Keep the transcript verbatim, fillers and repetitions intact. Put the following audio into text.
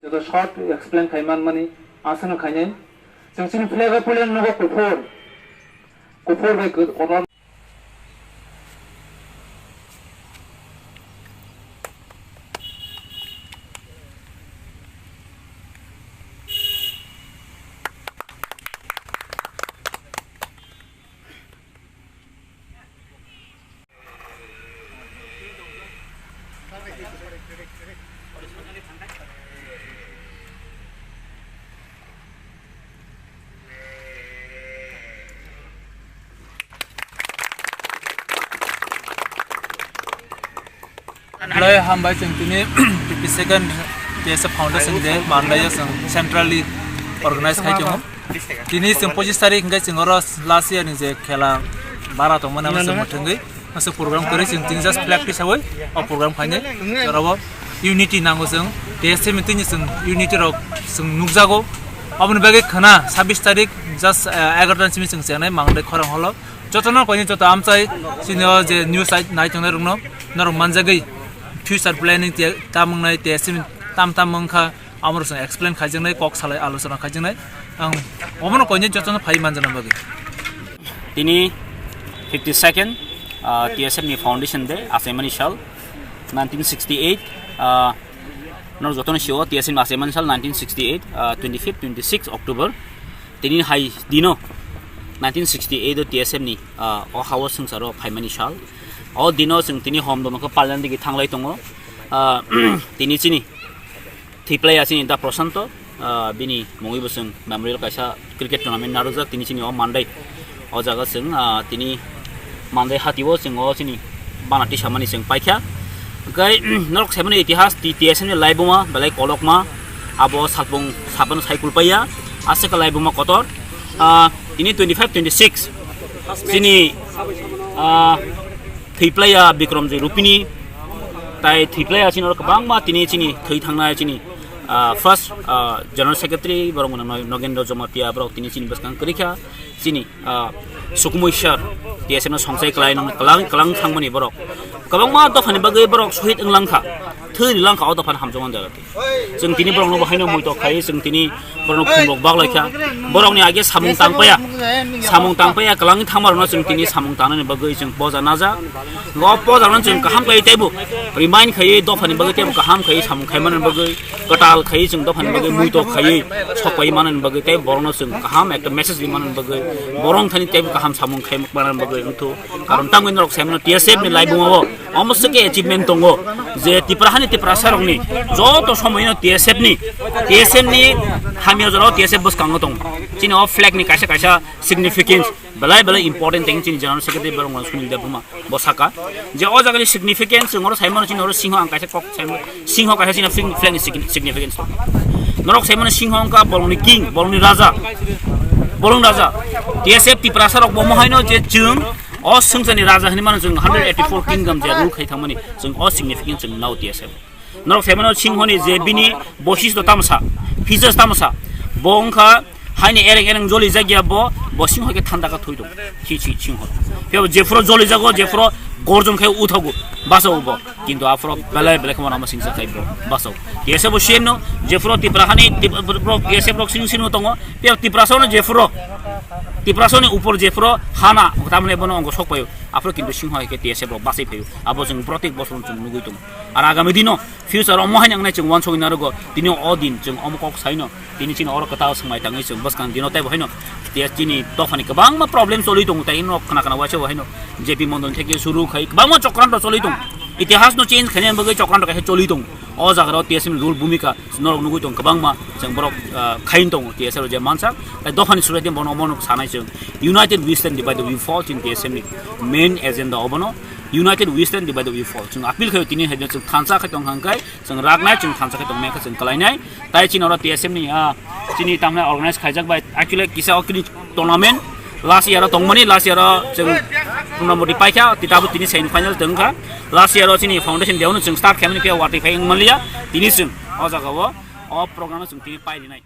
Short explain khai man mani aswkno khainai. Chwng chini flag o puila nugo kuphur. Kuphur bai kwtal. Belai hambai chwng tini fifty second T S F Foundation Day manlai o chwng centrally organize khai tongo. Tini chwng pochis tarik hwnkhe chwng oro last year ni je khela bara tongmani amo chwng mwthangwi aswk program kwrwi chwng tini just practice hawi o program khainai. Oro bo unity nango chwng T S F ni tini chwng unity rok chwng nukjago. Aboni bagwi khwna sabis tarik just, eh, egaroh ta simi chwng chengnai Mangdai khorang holo. Jotono koini joto amchai chini o je news nai tongnai rokno norok manjagwi future planning te tam wngnai T S F ni tam tam wngkha. Amorok chwng explain khaijaknai, kok salai alochona khaijaknai. Ang omono koinai jotono phai manjana bagwi. Tini fifty second, ah, T S F ni foundation day, achaimani sal, nineteen sixty eight, ah, norok jotono sio T S F ni achaimani sal nineteen sixty eight, ah, twenty fifth, twenty six October. Tini hai dino nineteen sixty eight o T S F ni, ah, o hao swngcharo phaimani sal. O dino chwng tini hom dono khe palnani digi thanglai tongo. Ah, tini chini Thwiplaiya chini Da Prashanto, ah, bini mungwi bo chwng memorial kaisa cricket tournament narwkjak tini chini o Monday. O jaga chwng, ah, tini Monday hatio chwng o chini bana tisamani chwng paikha. Hwnkhe, norok saimani itihas T-, T S F ni laibuma belai kolokma abo salpung sabano sai kulpaiya. Aswk laibuma kotor, ah, tini twenty five twenty six chini, ah, Thwiplaiya Bikramjit Rupini, tai Thwiplaiya chini oro kwbangma tini chini thwi thangnai chini, ah, first, ah, General Secretary borok mano Nogendra Jamatia borok tini chini bwskang kwrwi kha chini, ah, Sukumui sir T S F no songchai kwlai nang kwlang kwlang thangmani borok kwbangma dophani bagwi borok shohid wng langkha, thwi ri langkha o dophani hamjakmani jaga. Chwng tini borokno bo haino muitok khai, chwng tini borokno khumrok baklaikha. Borokni age samung tangpaya, samung tangpaya kwlangwi thangmarokno chwng tini samung tangnani bagwi chwng poja najak. O pojarokno chwng kaham khai teibo remind khai, dophani bagwi teibo kaham khai samung khai manani bagwi, kwtal khai chwng dophani bagwi muitok khai sokpai manani bagwi, tei borokno chwng kaham ekta message ri manani bagwi, borok thani teibo kaham samung khai manani bagwi wngthu. Karon tangwi norok sai mano T S F ni laibuma o omo swkhe achievement tongo je Tipra hani Tiprasa rokni joto somoino T S F ni, T S F ni hamya jorao T S F bwskango tongo. Chini o flag ni kaisa kaisa significance belai belai important thing chini General Secretary borok Sunil Debbarma bo saka je o jagani significance chwng oro sai mano chini oro singho ang kaisa kok sai mano singho kaisa chini flag, flag ni signi-, significance tongo. Norok sai mano singho wngkha bolongni king, bolongni raja, bolong raja. T S F Tiprasa rok bo omo haino je chwng o swngcharni raja hinwi mano chwng hundred eighty four kingdom je rule khai thangmani chwng o significance chwng nao T S F. Norok sai mano singhoni je bini boisis to tamsa, features tamsa, bo wngkha haini ereng ereng joli jagya bo, bo singho khe thanda kha thwi tongo. Chi chi singho. Phiya bo jephuru joli jago, jephuru gorjon khai uthago, basa ubo. Kintu aphuru belai belai khama rama singsa khai bro, basa. T S F bo same no, jephuru Tipra hani, Tip-, bro, T S F rok sing sing tongo. Phiya Tiprasa no jephuru, Tiprasa ni upor jephuru hana, tamne bono ongo sok payo. Aphuru kintu singho hai khe T S F rok basai phaio. Abo chwng protek bosor chwng nugui tongo. Ar agami dino future o mohai nangnai chwng uansugui narugo. Tini o din chwng omo kok saino. Tini chini oro kwtal swngmai tangwi chwng bwskang dino teibo haino. Te chini dophani kwbangma problem choli tongo, tei no khna khna waisa bo haino J P Mondol theke suru khai kwbangma chokranto choli tongo. Itihas no change khaina bagwi chokranto kaisa choli tongo. O jaga o T S F ni role bhumika norok nugui tongo kwbangma, chwng borok, ah, khain tongo T S F rok je mansak. Tai dophani surai tei bono omo nuk sanai chwng. United we stand, divided we fall, chini T S F ni main agenda obono. United we stand, divided we fall. Chwng appeal khayo tini hai chwng thansa khai tong hang kai, chwng raknai, chwng thansa khai tong mai kha chwng kalainai. Tai chini oro T S F ni, ah, chini tamna organize khaijak bai actually kisa o kini tournament last year o tongmani, last year o chwng Punamoti paikha, titabu tini semi final tongkha. Last year o chini foundation day o chwng start khaimani phiya watwi phai wng manliya. Tini chwng o jaga o, o program o chwng tini pai rinai.